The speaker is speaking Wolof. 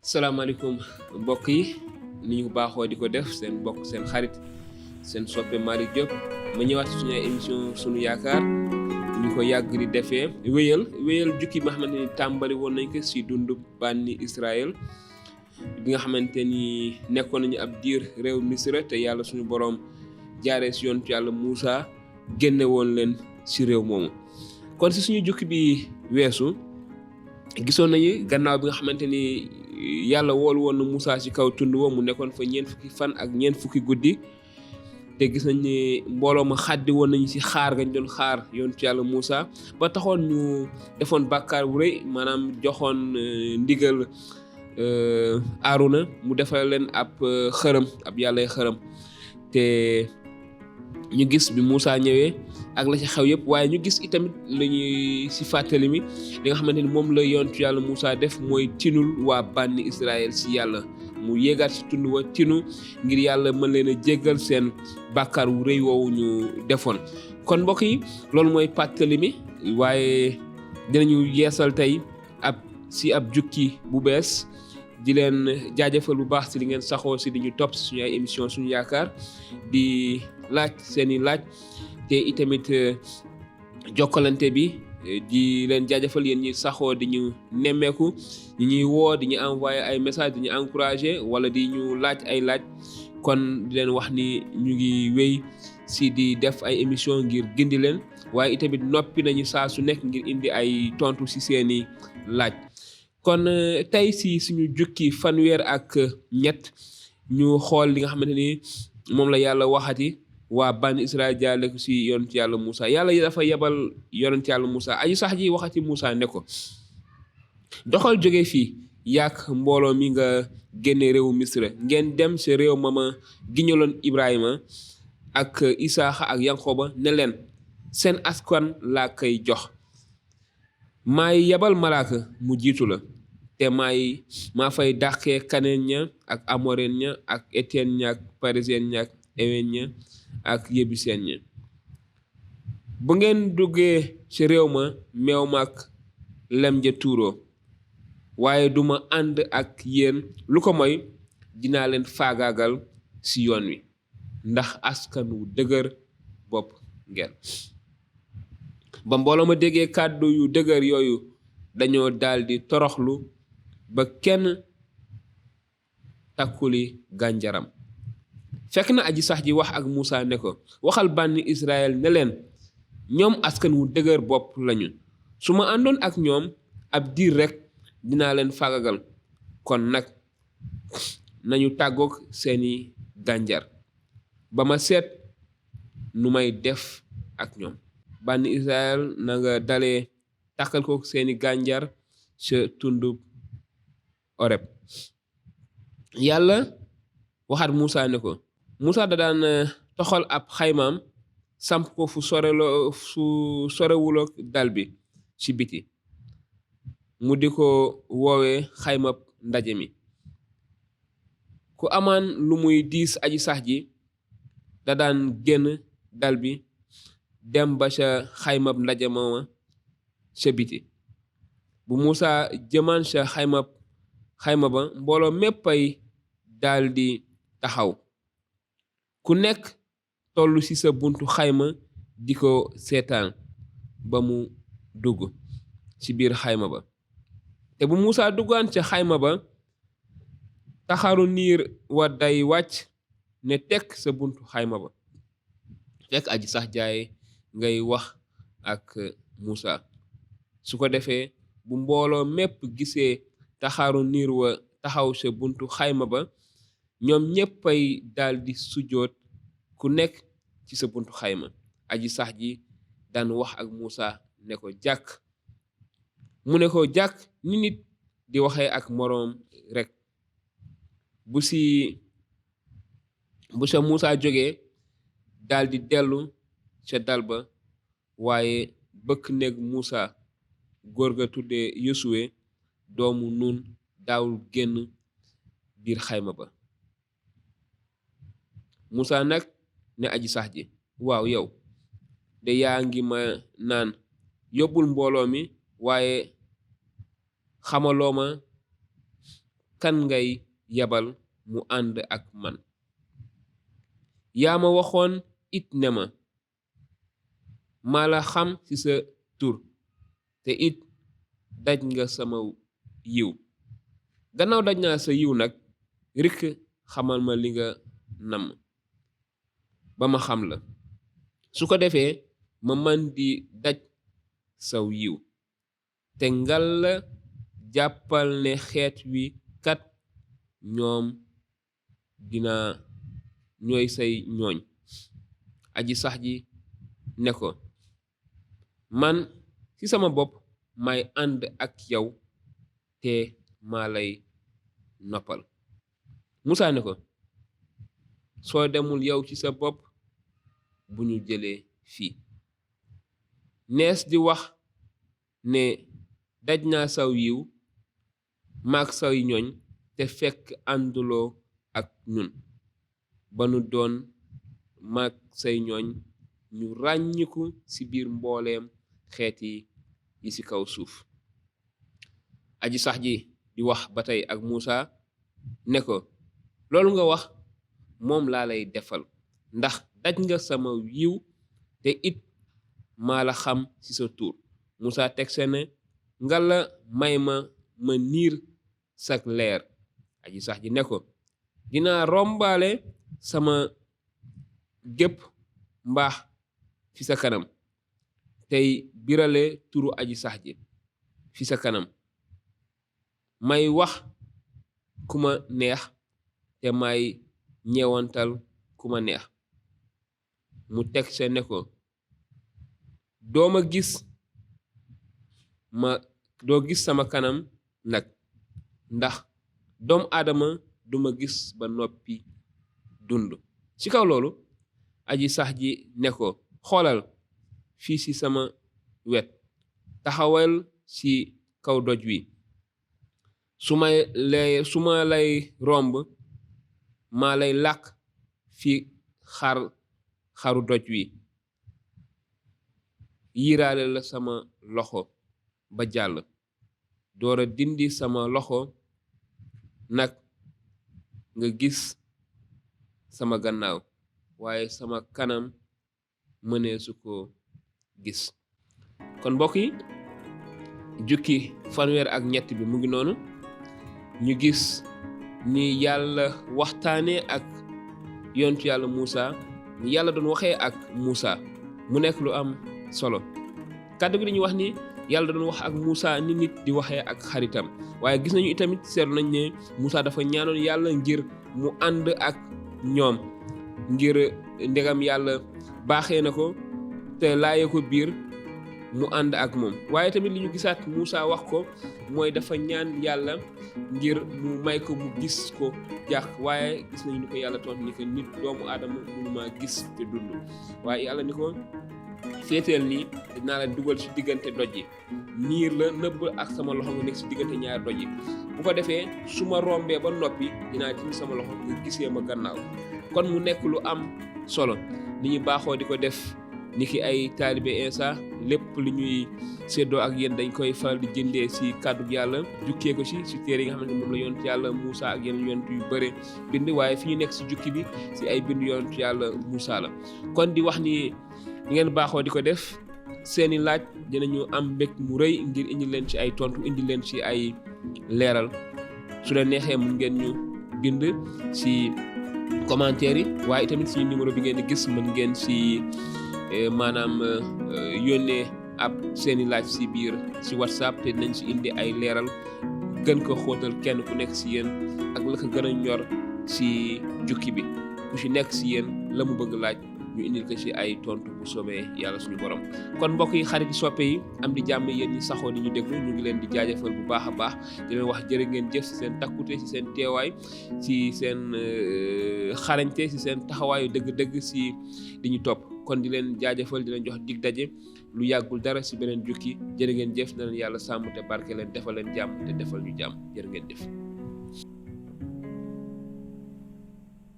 salaamaaleykum mbokk yi ni ñu baaxoo di ko def seen mbokk seen xarit seen soppe Malick Diop ma ñëwaat ci suñu émission sunu yaakaar ñu ko yàgg di defee wéyal jukki bi nga xamante ni tàmbali woon nañ ko si dundu bànni Israël bi nga xamante ni nekkoon nañu ab diir réew Misra te yàlla suñu boroom jaaree si yontu yàlla Muusa génne woon leen si réew moomu kon si suñu jukki bi weesu gisoon nañu gannaaw bi nga xamante ni yàlla woolu woon na Moussa ci kaw tund wa mu nekkoon fa ñeent fukki fan ak ñeent fukki guddi te gis nañ ni mbooloo ma xaddi woon nañu ci xaar gañ doon xaar yontu yàlla Moussa ba taxoon ñu defoon bàkkaar bu rëy maanaam joxoon ndigal Aaruna mu defal leen ab xërëm ab yàllay xërëm te ñu gis bi Moussa ñëwee ak la ci xew yëpp waaye ñu gis itamit la ñuy si fàttali mi li nga xamante ni moom la yontu yàlla Moussa def mooy tinul waa bànni Israël si yàlla mu yéegaat si tund wa tinu ngir yàlla mën leen a jéggal seen bàkkaar wu rëy woowu ñu defoon kon mbokk yi loolu mooy fàttali mi waaye dinañu yeesal tey ab jukki bu bees di leen jaajëfal bu baax si li ngeen saxoo si di ñu topp si suñu ay émission suñu yaakaar di laaj seeni laaj te itamit jokkalante bi di leen jaajëfal yéen ñi saxoo di ñu nemmeeku ñi ñuy woo di ñu envoyé ay message di ñu encouragé wala di ñu laaj ay laaj kon di leen wax ni ñu ngi wéy si di def ay émission ngir gindi leen waaye itamit noppi nañu saa su nekk ngir indi ay tontu si seeni laaj kon tey si suñu jukki fanweer ak ñett ñu xool li nga xamante ni moom la yàlla waxati waa bànni Israël jaarale ko si yonent yàlla Moussa yàlla dafa yebal yonent yàlla Moussa aji sax ji waxati Moussa ne ko doxal jóge fii yàq mbooloo mi nga génne réewu Misra ngeen dem si réew ma giñaloon Ibrahima ak Isaaxa ak Yankoba ne leen seen askan laa koy jox maay yebal malaaka mu jiitu la te maa fay dàqee kaneen ña ak amoreen ña ak éteen ña ak parisien ña ak ewen ña ak yébuseen ña bu ngeen duggee ci réew ma meew ma ak lem ja tuuroo waaye duma ànd ak yéen lu ko mooy dinaa leen faagaagal ci yoon wi ndax askan wu dëgër bopp ngeen ba mbooloo ma déggee kàddu yu dëgër yooyu dañoo daldi toroxlu ba kenn takkuli gànjaram fekk na aji sax ji wax ak Moussa ne ko waxal bànni Israël ne leen ñoom askan wu dëgër bopp lañu su ma àndoon ak ñoom ab diir rekk dinaa leen fagagal kon nag nañu tàggook seeni gànjar ba ma seet nu may def ak ñoom bànni Israël na nga dalee takkal ko seeni gànjar ca tundub Oreb yàlla waxaat Moussa ne ko Moussa da daan toxal ab xaymaam samp ko fu sorewuloo dal bi ci biti mu di ko woowee xaymab ndaje mi ku amaan lu muy diis aji sax ji da daan génn dal bi dem ba ca xaymab ndaje mooma ca biti bu Moussa jëmaan ca xayma ba mbooloo méppay daldi taxaw ku nekk tollu ci sa buntu xayma di ko seetaan ba mu dugg ci biir xayma ba te bu Moussa duggaan ca xayma ba taxaru niir wa day wàcc ne tekk sa buntu xayma ba fekk aji sax jaay ngay wax ak Moussa su ko defee bu mbooloo mépp gisee taxaru niir wa taxaw sa buntu xayma ba ñoom ñéppay daldi sujjoot ku nekk ci sa buntu xayma aji sax ji daan wax ak Moussa ne ko jàkk mu ne ko jàkk ni nit di waxee ak moroom rekk bu sa Moussa jógee daldi dellu ca dal ba waaye bëkk néeg Moussa góor ga tudde Yosuwe doomu Nun daawul génn biir xayma ba Moussa nag ne aji sax ji waaw yow de yaa ngi ma naan yóbbul mbooloo mi waaye xamaloo ma kan ngay yabal mu ànd ak man. yaa ma waxoon it ne ma maa la xam ci sa tur te it daj nga sama yiw. gannaaw daj naa sa yiw nag rikk xamal ma li nga namm ba ma xam la, su ko defee ma man di daj saw yiw. te ngal la jàppal ne xeet wi kat ñooy say ñooñ. aji sax ji ne ko man ci sama bopp may ànd ak yow te maa lay noppal. Musaa ne ko soo demul yow ci sa bopp bu ñu jëlee fii. nees di wax ne daj naa saw yiw maak say ñooñ te fekk ànduloo ak ñun ba nu doon maak say ñooñ ñu ràññiku ci biir mbooleem xeet yi ci kaw suuf. aji sax ji di wax ba tey ak Muusa ne ko loolu nga wax moom laa lay defal ndax daj nga sama yiw te it maa la xam ci sa tur. Muusa teg se ne nga la may ma niir sak leer. aji sax ji ne ko dinaa rombaale sama gépp mbaax fi sa kanam tey birale turu aji sax ji fi sa kanam, may wax ku ma neex te may ñeewantal ku ma neex. mu teg se ne ko doo gis sama kanam nag ndax doomu aadama duma gis ba noppi dund. ci kaw loolu aji sax ji ne ko xoolal fii ci sama wet, taxawal ci kaw doj wi, su ma lay romb maa lay làkk fi xaru doj wi, yiiraale la sama loxo ba jàll, doora dindi sama loxo nag nga gis sama gannaaw waaye sama kanam mëneesu ko gis. kon mbokk yi jukki fanweer bi mu ngi noonu. ñu gis ni yàlla waxtaane ak yontu yàlla Muusa, ni yàlla doon waxee ak Muusa mu nekk lu am solo. kàddu gi dañuy wax ni yàlla doon wax ak Muusa ni nit di waxee ak xaritam, waaye gis nañu itamit seetlu nañ ne Muusa dafa ñaanoon yàlla ngir mu ànd ak ñoom, ngir ndegam yàlla baaxee na ko te laaye ko biir mu ànd ak moom. waaye tamit li ñu gisaat Muusa wax ko mooy dafa ñaan yàlla ngir mu may ko mu gis ko jàq, waaye gis nañu ni ko yàlla tontu ni ko nit doomu aadama mënu maa gis te dund. waaye yàlla ni ko féeteel nii dinaa la dugal ci diggante doj yi, niir la nëbb ak sama loxo nga nekk ci diggante ñaari doj yi. bu ko defee su ma rombee ba noppi dinaa dindi sama loxo nga gisee ma gannaaw. kon mu nekk lu am solo li ñu baaxoo di ko def niki ay taalibe Iisaa, lépp li ñuy séddoo ak yéen dañ koy faral di jëndee ci kàddu yàlla, jukkee ko ci téere yi nga xamante moom la yonent yàlla Muusa ak yeneen yonent yu bëre bind, waaye fi ñu nekk ci jukki bi ci ay bind yonent yàlla Muusa la. kon di wax ni ngeen baaxoo di ko def, seeni laaj dinañu am mbég mu rëy ngir indi leen ci ay tontu, indi leen ci ay leeral. su leen neexee mun ngeen ñu bind ci commentaire yi, waaye tamit suñu numéro bi ngeen di gis mën ngeen ci maanaam yónnee ab seeni laaj ci biir ci WhatsApp te dinañ ci indi ay leeral gën ko xóotal kenn ku nekk ci yéen ak la ko gën a ñor ci jukki bi. ku ci nekk ci yéen la mu bëgg laaj ñu indil ko ci ay tontu bu soobee yàlla suñu borom. kon mbokk yi, xarit yi, soppe yi, am di jàmm yéen ñi saxoo di ñu déglu, ñu ngi leen di jaajëfal bu baax a baax di leen wax jërë ngeen jëf ci seen takkute, ci seen teewaay, ci seen xarañte, ci seen taxawaayu dëgg-dëgg ci di ñu topp. kon di leen jaajëfal di leen jox dig daje lu yàggul dara ci beneen jukki. jërë ngeen jëf, na leen yàlla sàmm te barke leen, defal leen jàmm te defal ñu jàmm. jërë ngeen jëf.